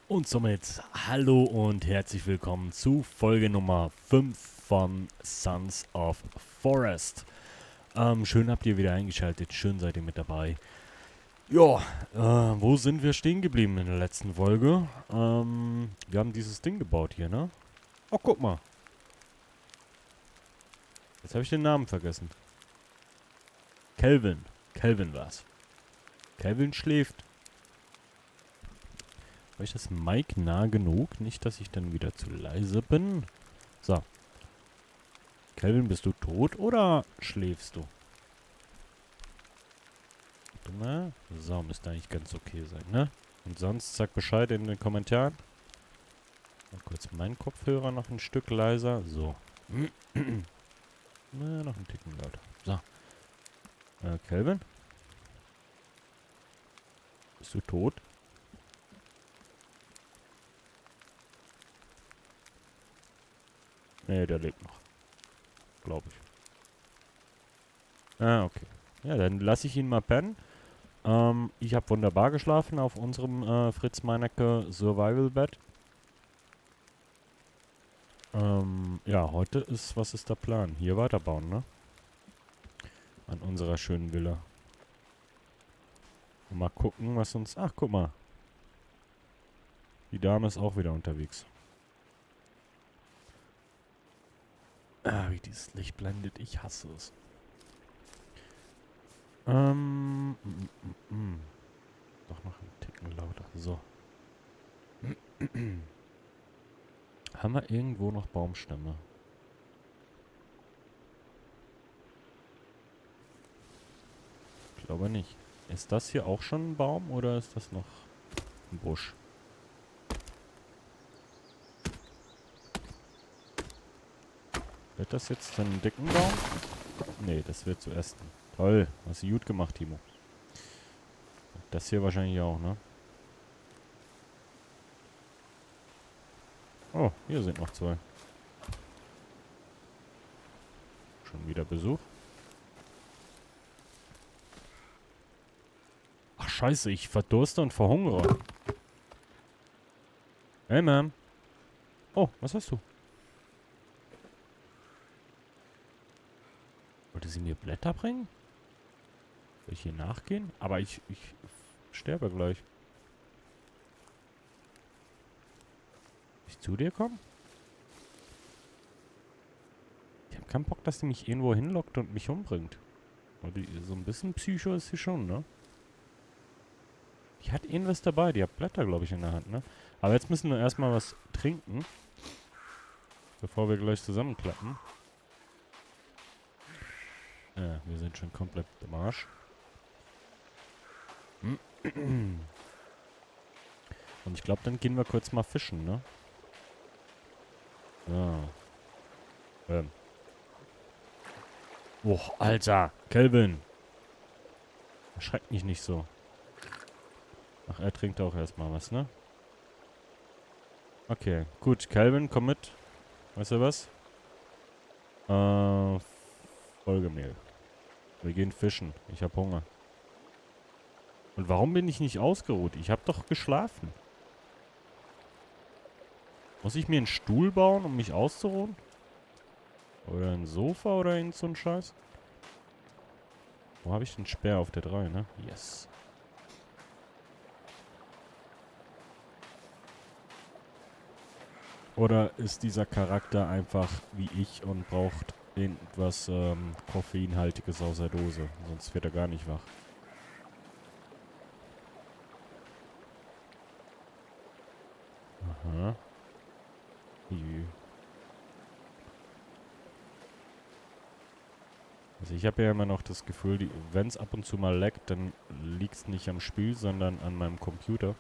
Und somit hallo und herzlich willkommen zu Folge Nummer 5 von Sons of Forest. Schön habt ihr wieder eingeschaltet, schön seid ihr mit dabei. Ja, wo sind wir stehen geblieben in der letzten Folge? Wir haben dieses Ding gebaut hier, ne? Oh, guck mal. Jetzt habe ich den Namen vergessen. Kelvin. Kelvin war's. Kelvin schläft. War ich das Mic nah genug? Nicht, dass ich dann wieder zu leise bin. So. Kelvin, bist du tot oder schläfst du? Warte mal. So, müsste eigentlich ganz okay sein, ne? Und sonst sag Bescheid in den Kommentaren. Mal kurz meinen Kopfhörer noch ein Stück leiser. So. Na, noch ein Ticken lauter. So. Kelvin? Bist du tot? Nee, der lebt noch. Glaube ich. Ah, okay. Ja, dann lasse ich ihn mal pennen. Ich habe wunderbar geschlafen auf unserem Fritz Meinecke Survival Bed. Ja, heute ist, was ist der Plan? Hier weiterbauen, ne? An unserer schönen Villa. Und mal gucken, was uns... Ach, guck mal. Die Dame ist auch wieder unterwegs. Ah, wie dieses Licht blendet. Ich hasse es. Doch noch einen Ticken lauter. So. Haben wir irgendwo noch Baumstämme? Ich glaube nicht. Ist das hier auch schon ein Baum oder ist das noch ein Busch? Wird das jetzt ein dicken Baum? Nee, das wird zuerst ein. Toll. Hast du gut gemacht, Timo. Das hier wahrscheinlich auch, ne? Oh, hier sind noch zwei. Schon wieder Besuch. Ach, scheiße, ich verdurste und verhungere. Hey, Ma'am. Oh, was hast du? Wollte sie mir Blätter bringen? Soll ich hier nachgehen? Aber ich sterbe gleich. Soll ich zu dir kommen? Ich habe keinen Bock, dass die mich irgendwo hinlockt und mich umbringt. Und die, so ein bisschen Psycho ist sie schon, ne? Die hat irgendwas dabei. Die hat Blätter, glaube ich, in der Hand, ne? Aber jetzt müssen wir erstmal was trinken. Bevor wir gleich zusammenklappen. Ja, wir sind schon komplett im Arsch. Und ich glaube, dann gehen wir kurz mal fischen, ne? Ja. Ähm. Oh, Alter. Kelvin. Erschreckt mich nicht so. Ach, er trinkt auch erstmal was, ne? Okay, gut. Kelvin, komm mit. Weißt du was? Folge mir. Wir gehen fischen. Ich hab Hunger. Und warum bin ich nicht ausgeruht? Ich hab doch geschlafen. Muss ich mir einen Stuhl bauen, um mich auszuruhen? Oder ein Sofa oder irgend so ein Scheiß? Wo habe ich den Speer auf der 3, ne? Yes. Oder ist dieser Charakter einfach wie ich und braucht irgendwas Koffeinhaltiges aus der Dose? Sonst wird er gar nicht wach. Aha. Jü. Also ich habe ja immer noch das Gefühl, wenn es ab und zu mal laggt, dann liegt es nicht am Spiel, sondern an meinem Computer.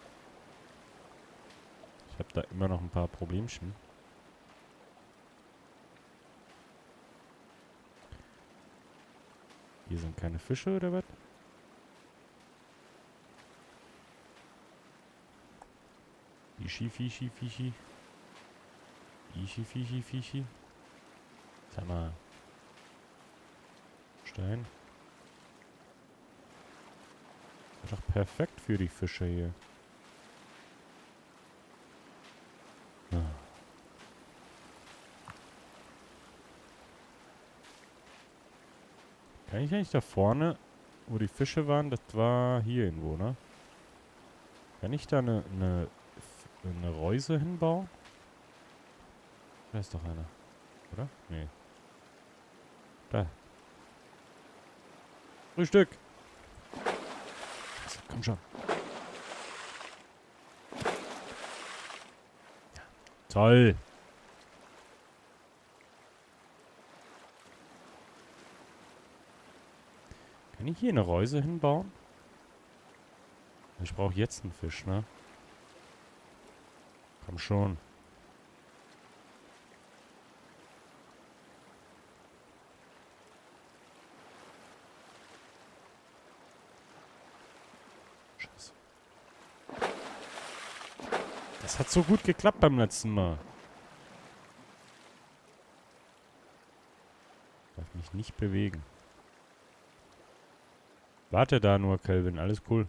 Ich habe da immer noch ein paar Problemchen. Hier sind keine Fische oder was? Fischi, Fischi, Fischi. Fischi, Fischi, Fischi. Sag mal. Stein. Ist doch perfekt für die Fische hier. Kann ich eigentlich da vorne, wo die Fische waren, das war hier irgendwo, ne? Kann ich da eine Reuse hinbauen? Da ist doch einer, oder? Nee. Da. Frühstück! Scheiße, komm schon. Toll! Kann ich hier eine Reuse hinbauen? Ich brauche jetzt einen Fisch, ne? Komm schon. Scheiße. Das hat so gut geklappt beim letzten Mal. Ich darf mich nicht bewegen. Warte da nur, Kelvin. Alles cool.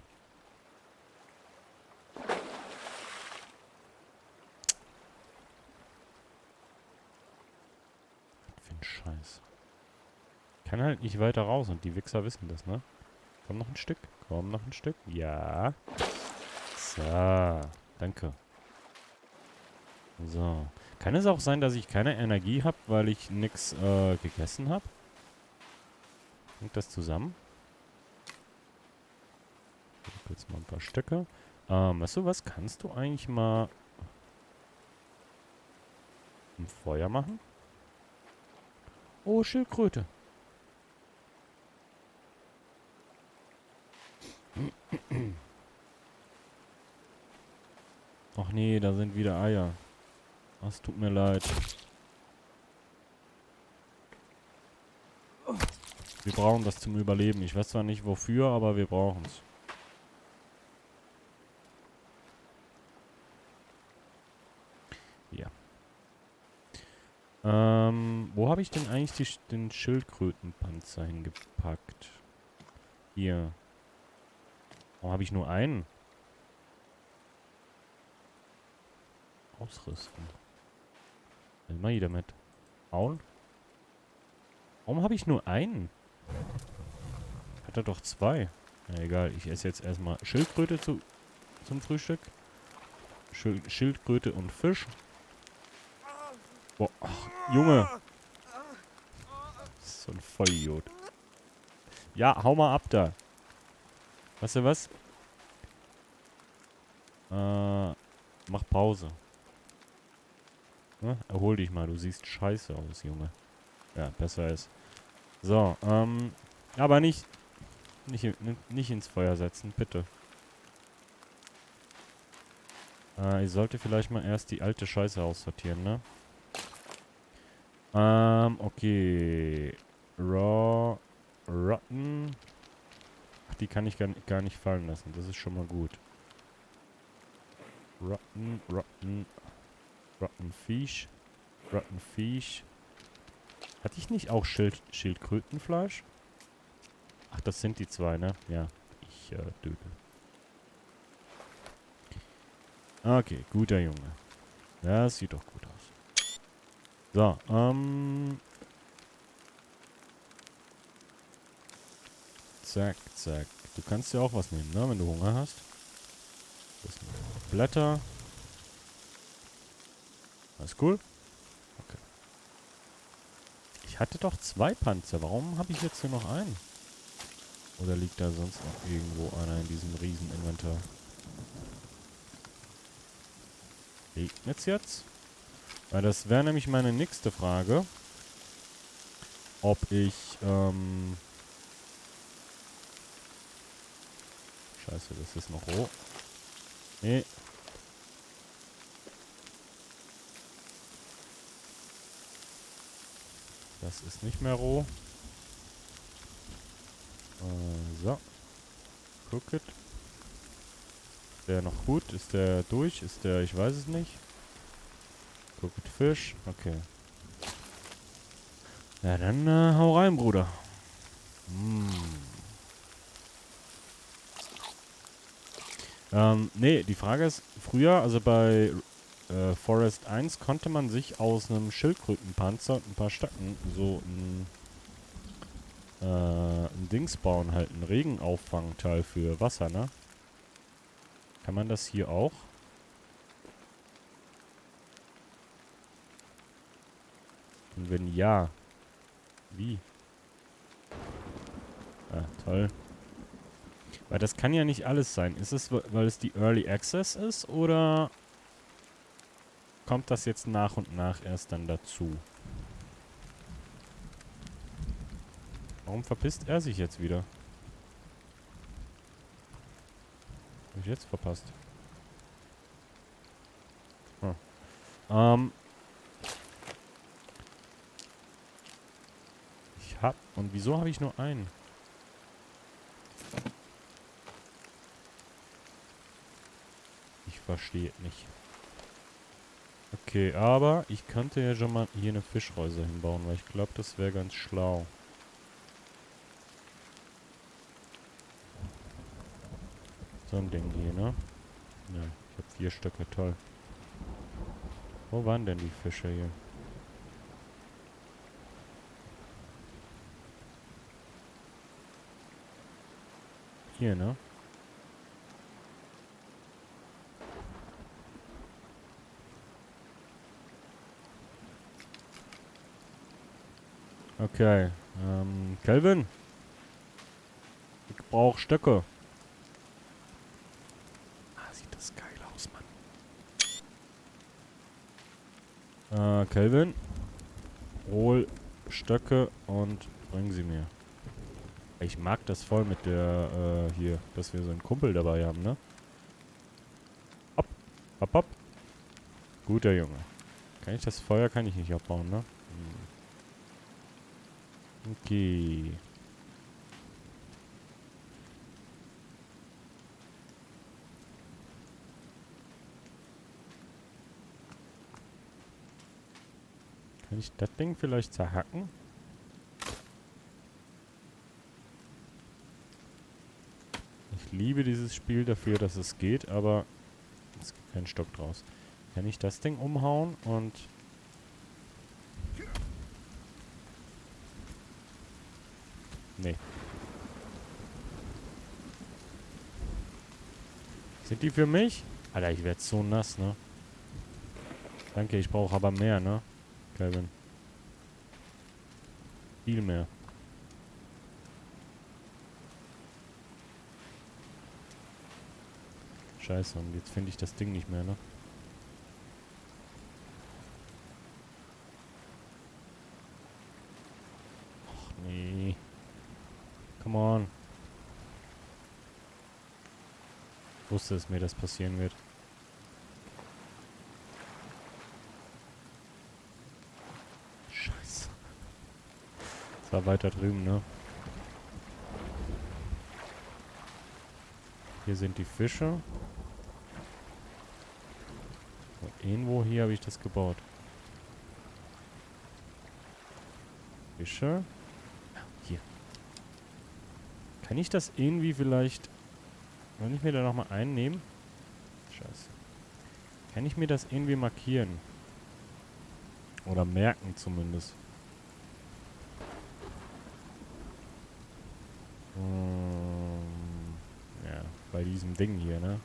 Was für ein Scheiß. Ich kann halt nicht weiter raus und die Wichser wissen das, ne? Komm noch ein Stück. Komm noch ein Stück. Ja. So. Danke. So. Kann es auch sein, dass ich keine Energie habe, weil ich nix gegessen habe? Hängt das zusammen? Jetzt mal ein paar Stöcke. Weißt du was? Kannst du eigentlich mal ein Feuer machen? Oh, Schildkröte. Ach nee, da sind wieder Eier. Es tut mir leid. Wir brauchen das zum Überleben. Ich weiß zwar nicht wofür, aber wir brauchen es. Ja. Wo habe ich denn eigentlich den Schildkrötenpanzer hingepackt? Hier. Warum habe ich nur einen? Ausrüsten. Was mache ich damit? Hauen? Warum habe ich nur einen? Hat er doch zwei. Na egal, ich esse jetzt erstmal Schildkröte zum Frühstück. Schildkröte und Fisch. Boah, ach, Junge. So ein Vollidiot. Ja, hau mal ab da. Weißt du was? Mach Pause. Ne? Erhol dich mal, du siehst scheiße aus, Junge. Ja, besser ist. So, aber nicht ins Feuer setzen, bitte. Ich sollte vielleicht mal erst die alte Scheiße aussortieren, ne? Okay. Raw, Rotten. Ach, die kann ich gar nicht fallen lassen. Das ist schon mal gut. Rotten Fish. Rotten Fish. Hatte ich nicht auch Schildkrötenfleisch? Ach, das sind die zwei, ne? Ja. Ich, Dödel. Okay, guter Junge. Das sieht doch gut aus. So, zack, zack. Du kannst ja auch was nehmen, ne? Wenn du Hunger hast. Das sind Blätter. Alles cool? Okay. Ich hatte doch zwei Panzer. Warum habe ich jetzt hier noch einen? Oder liegt da sonst noch irgendwo einer in diesem riesen Inventar? Regnet's jetzt? Weil das wäre nämlich meine nächste Frage. Ob ich, Scheiße, das ist noch roh. Nee. Das ist nicht mehr roh. So. Cook it. Ist der noch gut? Ist der durch? Ist der, ich weiß es nicht. Cook it Fisch. Okay. Ja, dann hau rein, Bruder. Nee, die Frage ist, früher, also bei Forest 1 konnte man sich aus einem Schildkrötenpanzer und ein paar Stöcken so ein Dings bauen, halt ein Regenauffangteil für Wasser, ne? Kann man das hier auch? Und wenn ja, wie? Ah, toll. Weil das kann ja nicht alles sein. Ist es, weil es die Early Access ist, oder kommt das jetzt nach und nach erst dann dazu? Warum verpisst er sich jetzt wieder? Hab ich jetzt verpasst? Hm. Ich hab... Und wieso habe ich nur einen? Ich verstehe nicht. Okay, aber ich könnte ja schon mal hier eine Fischreuse hinbauen, weil ich glaube, das wäre ganz schlau. So ein Ding hier, ne? Ja, ich habe 4 Stöcke, toll. Wo waren denn die Fische hier? Hier, ne? Okay, Kelvin? Ich brauche Stöcke. Ah, sieht das geil aus, Mann. Kelvin? Hol Stöcke und bring sie mir. Ich mag das voll mit der, hier, dass wir so einen Kumpel dabei haben, ne? Hopp, hopp, hopp. Guter Junge. Kann ich das Feuer, kann ich nicht abbauen, ne? Okay. Kann ich das Ding vielleicht zerhacken? Ich liebe dieses Spiel dafür, dass es geht, aber es gibt keinen Stock draus. Kann ich das Ding umhauen und... Nee. Sind die für mich? Alter, ich werde so nass, ne? Danke, ich brauche aber mehr, ne? Kevin. Viel mehr. Scheiße, und jetzt finde ich das Ding nicht mehr, ne? Ach, nee. Come on. Ich wusste es mir, dass passieren wird. Scheiße. Das war weiter drüben, ne? Hier sind die Fische. Und irgendwo hier habe ich das gebaut. Fische. Hier. Kann ich das irgendwie vielleicht... Kann ich mir da nochmal einnehmen? Scheiße. Kann ich mir das irgendwie markieren? Oder merken zumindest. Ja, bei diesem Ding hier, ne?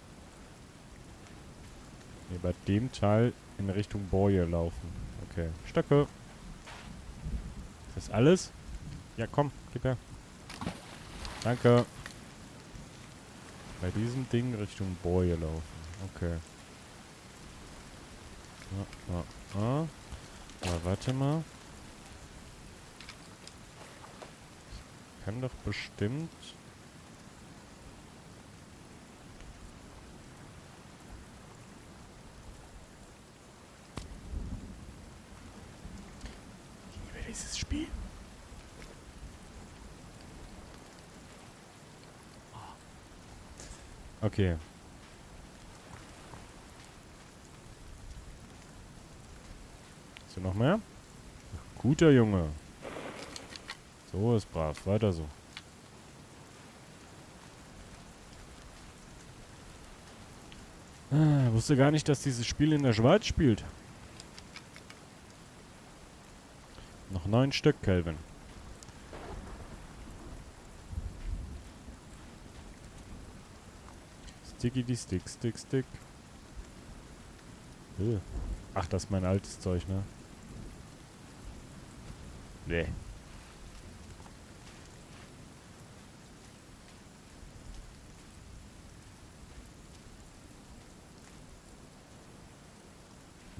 Hier bei dem Teil in Richtung Boje laufen. Okay. Stöcke. Ist das alles? Ja, komm, gib her. Danke. Bei diesem Ding Richtung Boje laufen. Okay. Aber warte mal. Ich kann doch bestimmt... Ich liebe dieses Spiel. Okay. Hast du noch mehr? Guter Junge. So ist brav. Weiter so. Wusste gar nicht, dass dieses Spiel in der Schweiz spielt. Noch 9 Stück, Kelvin. Sticky die Stick, Stick, Stick. Ach, das ist mein altes Zeug, ne? Nee.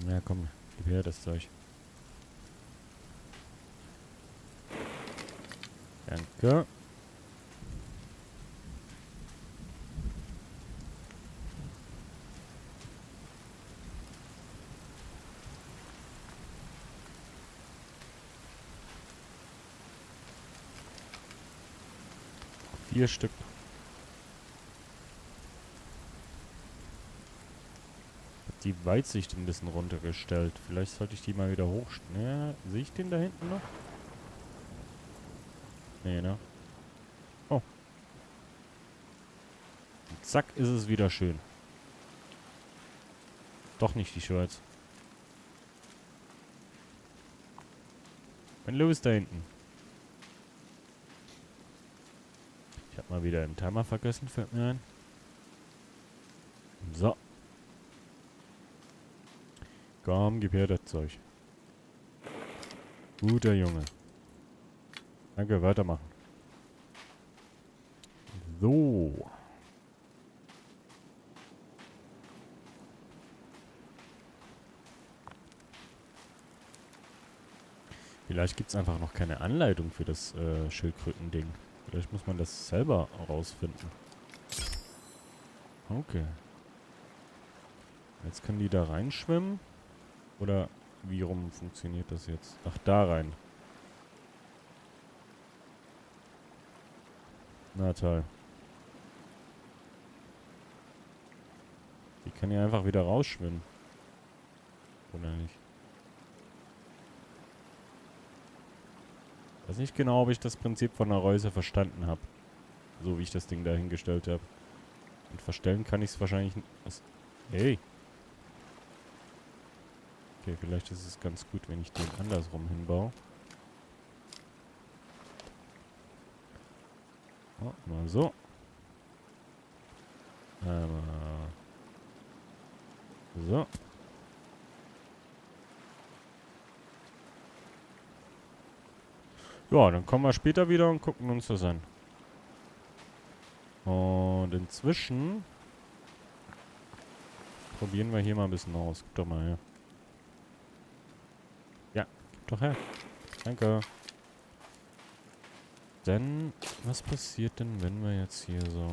Ja, komm, gib her das Zeug. Danke. Vier Stück. Hab die Weitsicht ein bisschen runtergestellt. Vielleicht sollte ich die mal wieder hochstellen. Ja, sehe ich den da hinten noch? Nee, ne? Oh. Und zack, ist es wieder schön. Doch nicht die Schweiz. Wenn los da hinten. Ich hab mal wieder den Timer vergessen, fällt mir ein. So. Komm, gib her das Zeug. Guter Junge. Danke, weitermachen. So. Vielleicht gibt es einfach noch keine Anleitung für das Schildkröten-Ding. Vielleicht muss man das selber rausfinden. Okay. Jetzt können die da reinschwimmen. Oder wie rum funktioniert das jetzt? Ach, da rein. Na toll. Die kann ja einfach wieder rausschwimmen. Oder nicht? Ich weiß nicht genau, ob ich das Prinzip von der Reuse verstanden habe. So wie ich das Ding da hingestellt habe. Und verstellen kann ich es wahrscheinlich nicht. Hey. Okay, vielleicht ist es ganz gut, wenn ich den andersrum hinbaue. Oh, mal so. So. Ja, dann kommen wir später wieder und gucken uns das an. Und inzwischen probieren wir hier mal ein bisschen aus. Gib doch mal her. Ja, gib doch her. Danke. Denn, was passiert denn, wenn wir jetzt hier so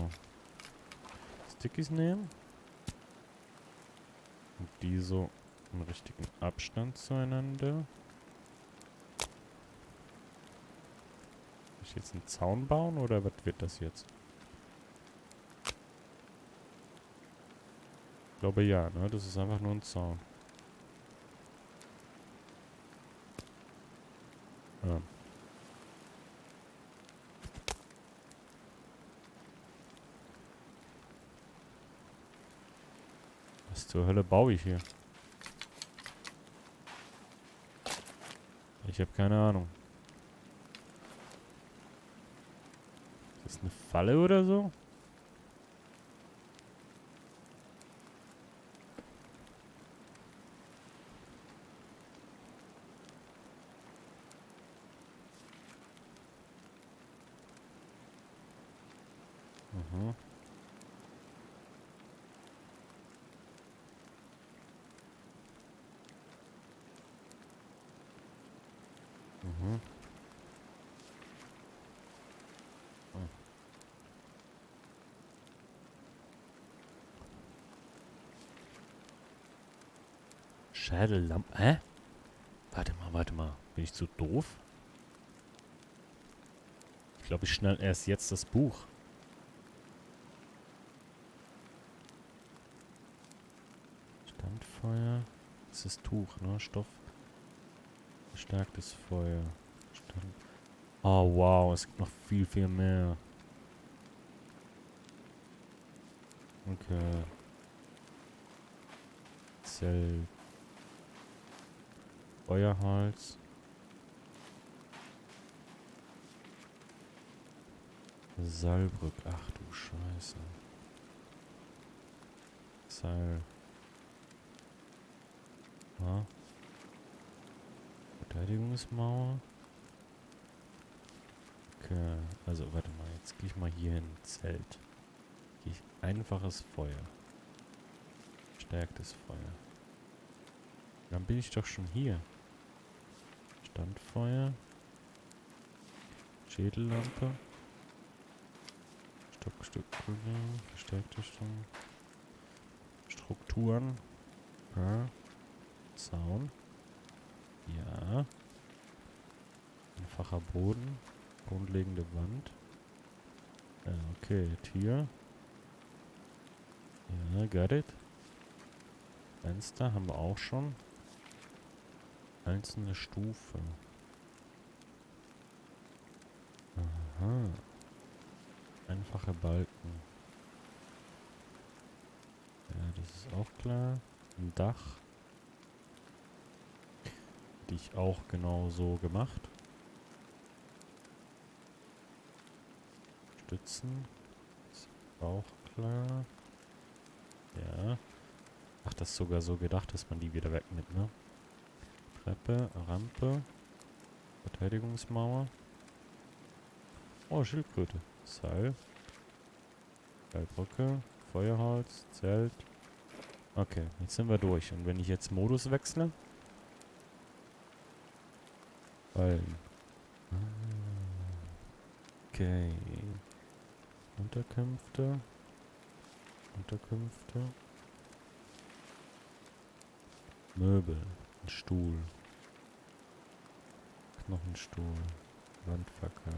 Stickies nehmen? Und die so im richtigen Abstand zueinander. Soll ich jetzt einen Zaun bauen oder was wird das jetzt? Ich glaube ja, ne? Das ist einfach nur ein Zaun. Ja. Was zur Hölle baue ich hier? Ich habe keine Ahnung. Ist das eine Falle oder so? Mhm. Mhm. Hm. Schädellampe. Hä? Warte mal, warte mal. Bin ich zu doof? Ich glaube, ich schnell erst jetzt das Buch. Standfeuer. Das ist Tuch, ne? Stoff. Verstärktes Feuer. Stand. Oh, wow. Es gibt noch viel, viel mehr. Okay. Zelt. Feuerholz. Seilbrück. Ach du Scheiße. Seil. Ja. Verteidigungsmauer. Okay. Also, warte mal. Jetzt gehe ich mal hier hin. Zelt. Gehe ich einfaches Feuer. Stärktes Feuer. Dann bin ich doch schon hier. Standfeuer. Schädellampe. Stockstückkugel. Verstärkte Strukturen. Ja. Zaun. Ja. Einfacher Boden. Grundlegende Wand. Ja, okay. Tür. Ja, got it. Fenster haben wir auch schon. Einzelne Stufe. Aha. Einfache Balken. Ja, das ist auch klar. Ein Dach. Hätte ich auch genau so gemacht. Stützen. Ist auch klar. Ja. Ach, das ist sogar so gedacht, dass man die wieder wegnimmt, ne? Treppe, Rampe. Verteidigungsmauer. Oh, Schildkröte. Seil. Seilbrücke. Feuerholz. Zelt. Okay, jetzt sind wir durch. Und wenn ich jetzt Modus wechsle? Fallen. Okay. Unterkünfte. Unterkünfte. Möbel. Ein Stuhl. Knochenstuhl. Wandfackel.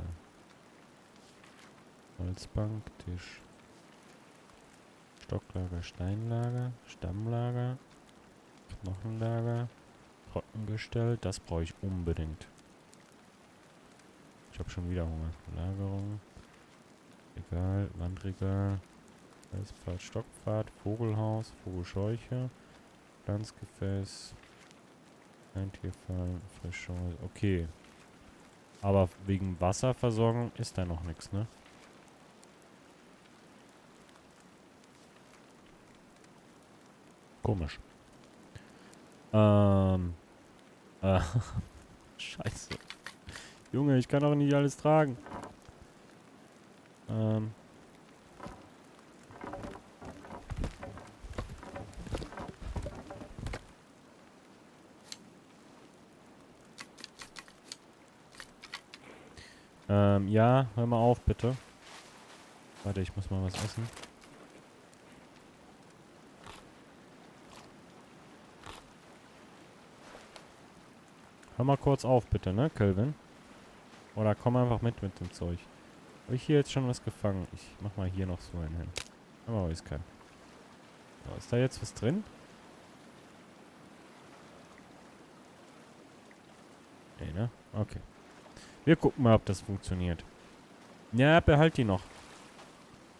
Holzbank. Tisch. Stocklager. Steinlager. Stammlager. Knochenlager. Trockengestell. Das brauche ich unbedingt. Ich habe schon wieder Hunger. Lagerung. Regal. Wandregal. Holzpfad. Stockpfad. Vogelhaus. Vogelscheuche. Pflanzgefäß. Eintierfall. Frische. Okay. Aber wegen Wasserversorgung ist da noch nichts, ne? Komisch. Äh, Scheiße. Junge, ich kann auch nicht alles tragen. Ja, hör mal auf, bitte. Warte, ich muss mal was essen. Hör mal kurz auf, bitte, ne, Kelvin? Oder komm einfach mit dem Zeug. Habe ich hier jetzt schon was gefangen? Ich mach mal hier noch so einen hin. Aber weiß kein. So, ist da jetzt was drin? Nee, ne? Okay. Wir gucken mal, ob das funktioniert. Ja, behalt die noch.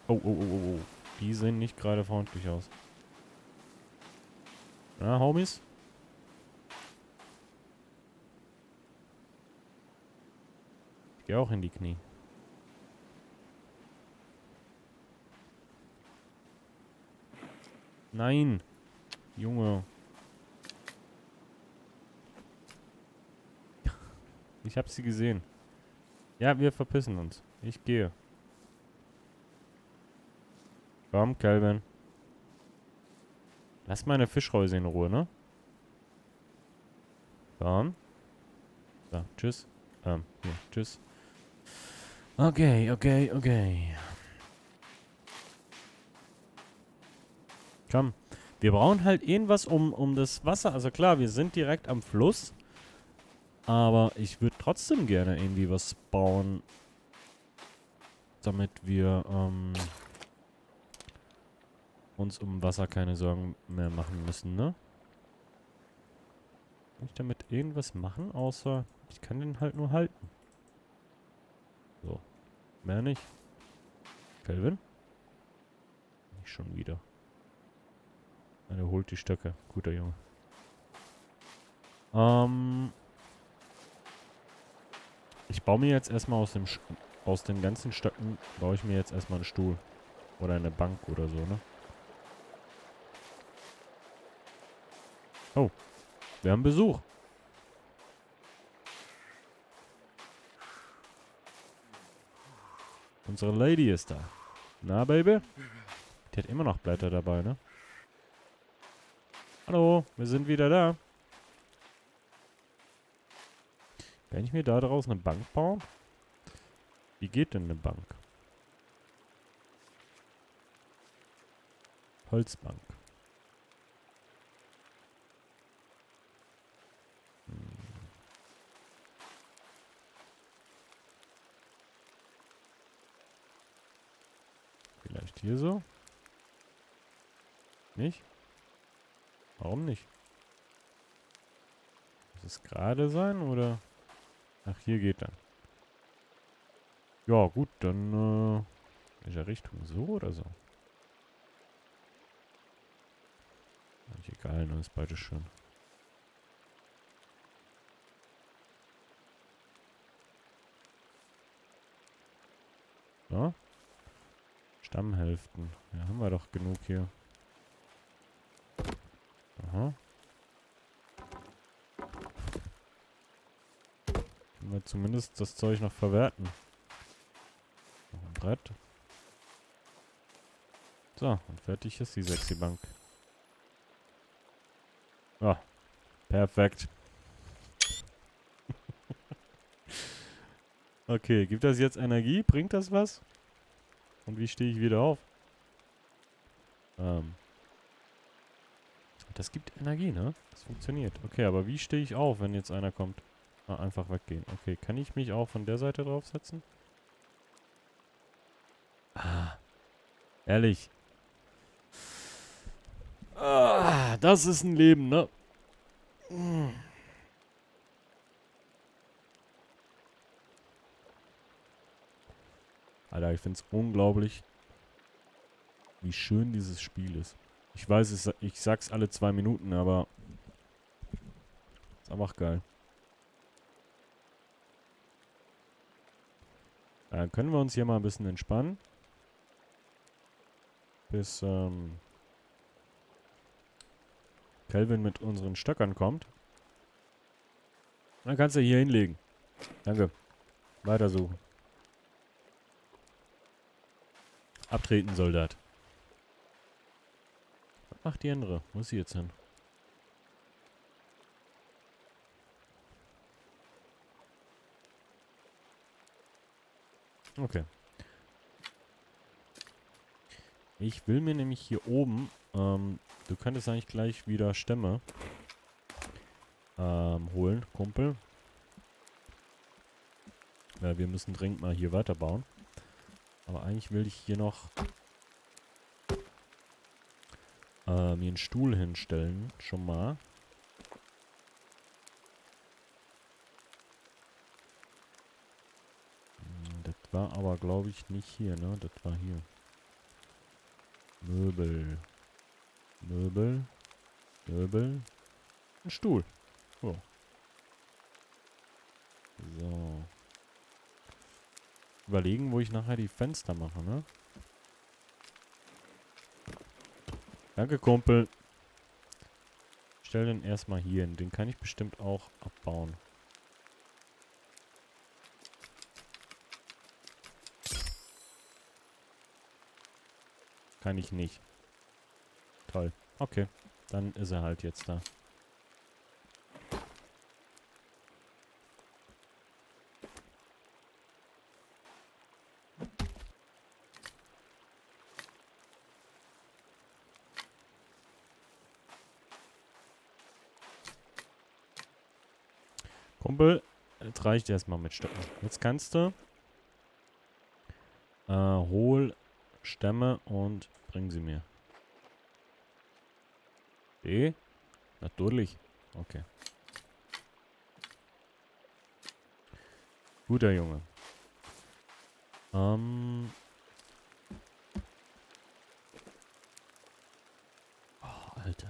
Oh, oh, oh, oh, oh. Die sehen nicht gerade freundlich aus. Na, Homies? Ich gehe auch in die Knie. Nein. Junge. Ich habe sie gesehen. Ja, wir verpissen uns. Ich gehe. Komm, Calvin. Lass meine Fischreusen in Ruhe, ne? Komm. So, tschüss. Hier, tschüss. Okay, okay, okay. Komm. Wir brauchen halt irgendwas um das Wasser. Also klar, wir sind direkt am Fluss. Aber ich würde trotzdem gerne irgendwie was bauen. Damit wir, uns um Wasser keine Sorgen mehr machen müssen, ne? Kann ich damit irgendwas machen, außer ich kann den halt nur halten. So. Mehr nicht. Kelvin? Nicht schon wieder. Er holt die Stöcke. Guter Junge. Ich baue mir jetzt erstmal aus den ganzen Stöcken, baue ich mir jetzt erstmal einen Stuhl. Oder eine Bank oder so, ne? Oh, wir haben Besuch. Unsere Lady ist da. Na, Baby? Die hat immer noch Blätter dabei, ne? Hallo, wir sind wieder da. Kann ich mir da draußen eine Bank bauen? Wie geht denn eine Bank? Holzbank. Vielleicht hier so? Nicht? Warum nicht? Muss es gerade sein oder? Ach, hier geht dann. Ja, gut, dann, in welcher Richtung? So oder so? Eigentlich egal, ne? Ist beides schön. So. Stammhälften. Ja, haben wir doch genug hier. Aha. Können wir zumindest das Zeug noch verwerten. Noch ein Brett. So, und fertig ist die sexy Bank. Ja, perfekt. Okay, gibt das jetzt Energie? Bringt das was? Und wie stehe ich wieder auf? Das gibt Energie, ne? Das funktioniert. Okay, aber wie stehe ich auf, wenn jetzt einer kommt? Ah, einfach weggehen. Okay, kann ich mich auch von der Seite draufsetzen? Ah, ehrlich. Ah, das ist ein Leben, ne? Alter, ich find's unglaublich, wie schön dieses Spiel ist. Ich weiß, ich sag's alle 2 Minuten, aber ist einfach geil. Dann können wir uns hier mal ein bisschen entspannen. Bis Kelvin mit unseren Stöckern kommt. Dann kannst du hier hinlegen. Danke. Weitersuchen. Abtreten, Soldat. Was macht die andere? Wo ist sie jetzt hin? Okay. Ich will mir nämlich hier oben, du könntest eigentlich gleich wieder Stämme holen, Kumpel. Ja, wir müssen dringend mal hier weiterbauen. Aber eigentlich will ich hier noch mir einen Stuhl hinstellen, schon mal. Das war aber, glaube ich, nicht hier, ne? Das war hier. Möbel. Möbel. Möbel. Ein Stuhl. Oh. So. Überlegen, wo ich nachher die Fenster mache, ne? Danke, Kumpel. Stell den erstmal hier hin. Den kann ich bestimmt auch abbauen. Kann ich nicht. Toll. Okay. Dann ist er halt jetzt da. Kumpel, jetzt reicht erstmal mit Stöcken. Jetzt kannst du hol Stämme und bring sie mir. Natürlich. Okay. Guter Junge. Oh, Alter.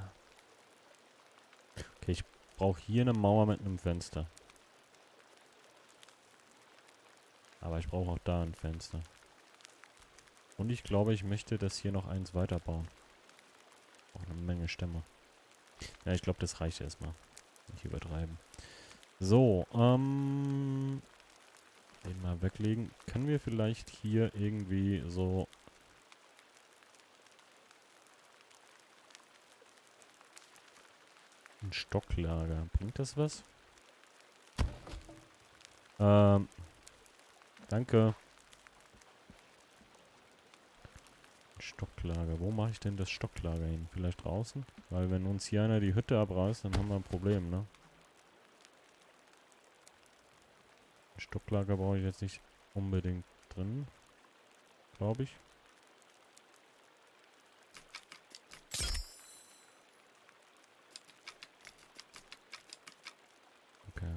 Okay, ich brauche hier eine Mauer mit einem Fenster. Aber ich brauche auch da ein Fenster. Und ich glaube, ich möchte das hier noch eins weiterbauen. Auch eine Menge Stämme. Ja, ich glaube, das reicht erstmal. Nicht übertreiben. So, den mal weglegen. Können wir vielleicht hier irgendwie so... ein Stocklager. Bringt das was? Danke. Stocklager. Wo mache ich denn das Stocklager hin? Vielleicht draußen? Weil wenn uns hier einer die Hütte abreißt, dann haben wir ein Problem, ne? Ein Stocklager brauche ich jetzt nicht unbedingt drin. Glaube ich. Okay.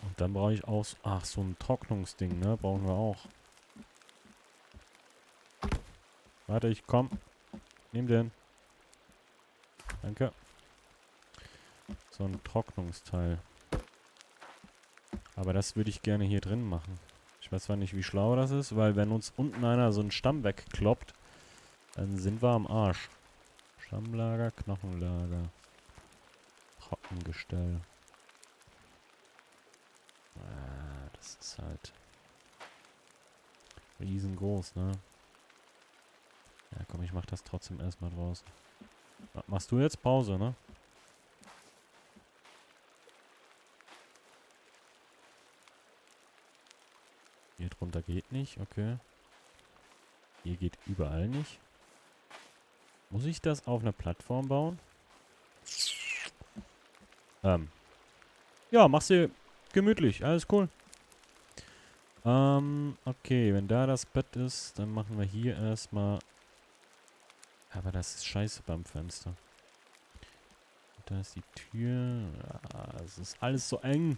Und dann brauche ich auch... ach, so ein Trocknungsding, ne? Brauchen wir auch. Warte, ich komm. Nimm den. Danke. So ein Trocknungsteil. Aber das würde ich gerne hier drin machen. Ich weiß zwar nicht, wie schlau das ist, weil wenn uns unten einer so einen Stamm wegkloppt, dann sind wir am Arsch. Stammlager, Knochenlager. Trockengestell. Ah, das ist halt riesengroß, ne? Ja, komm, ich mach das trotzdem erstmal draußen. Machst du jetzt Pause, ne? Hier drunter geht nicht, okay. Hier geht überall nicht. Muss ich das auf einer Plattform bauen? Ja, mach's dir gemütlich, alles cool. Okay, wenn da das Bett ist, dann machen wir hier erstmal... aber das ist scheiße beim Fenster. Da ist die Tür. Ah, es ist alles so eng.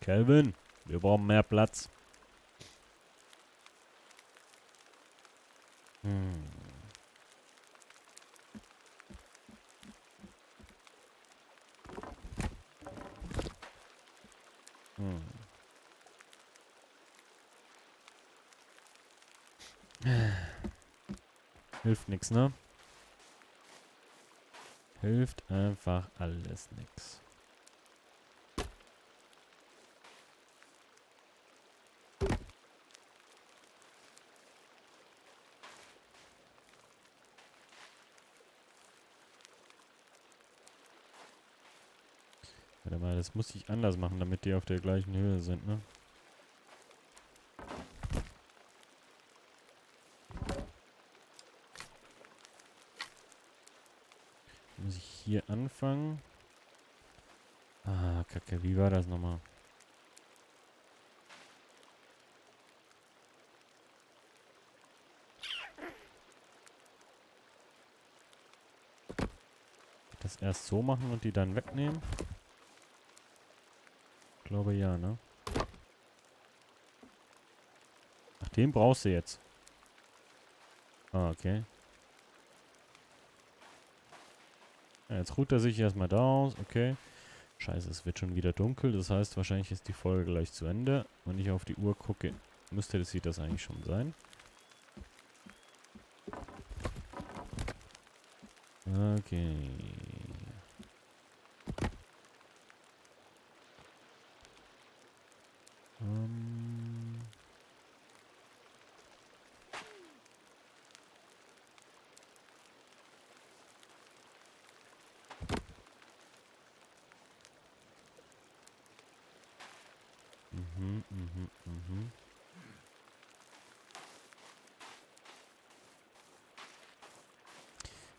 Kelvin, wir brauchen mehr Platz. Hilft nix, ne? Hilft einfach alles nix. Warte mal, das muss ich anders machen, damit die auf der gleichen Höhe sind, ne? Muss ich hier anfangen? Ah, Kacke, wie war das nochmal? Das erst so machen und die dann wegnehmen? Ich glaube ja, ne? Ach, den brauchst du jetzt. Ah, okay. Ja, jetzt ruht er sich erstmal da aus, okay. Scheiße, es wird schon wieder dunkel. Das heißt, wahrscheinlich ist die Folge gleich zu Ende. Wenn ich auf die Uhr gucke, sieht das eigentlich schon sein. Okay.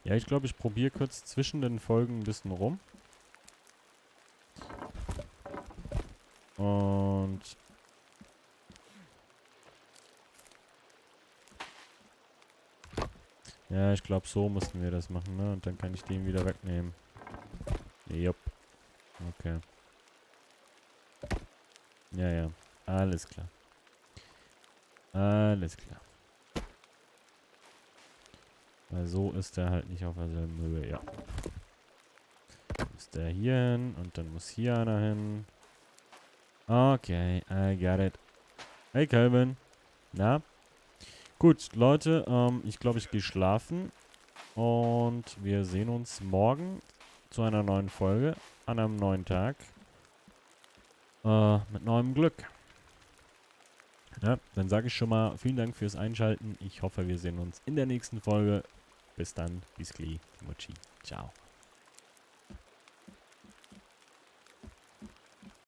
Ja, ich glaube, ich probiere kurz zwischen den Folgen ein bisschen rum. Und... ja, ich glaube, so mussten wir das machen, ne? Und dann kann ich den wieder wegnehmen. Jupp. Okay. Ja, ja. Alles klar. Alles klar. Weil so ist er halt nicht auf derselben Höhe. Ja. Muss der hier hin und dann muss hier einer hin. Okay, I got it. Hey, Calvin. Na? Gut, Leute, ich glaube, ich gehe schlafen. Und wir sehen uns morgen zu einer neuen Folge an einem neuen Tag. Mit neuem Glück. Ja, dann sage ich schon mal vielen Dank fürs Einschalten. Ich hoffe, wir sehen uns in der nächsten Folge. Bis dann. Bis gleich. Mochi. Ciao.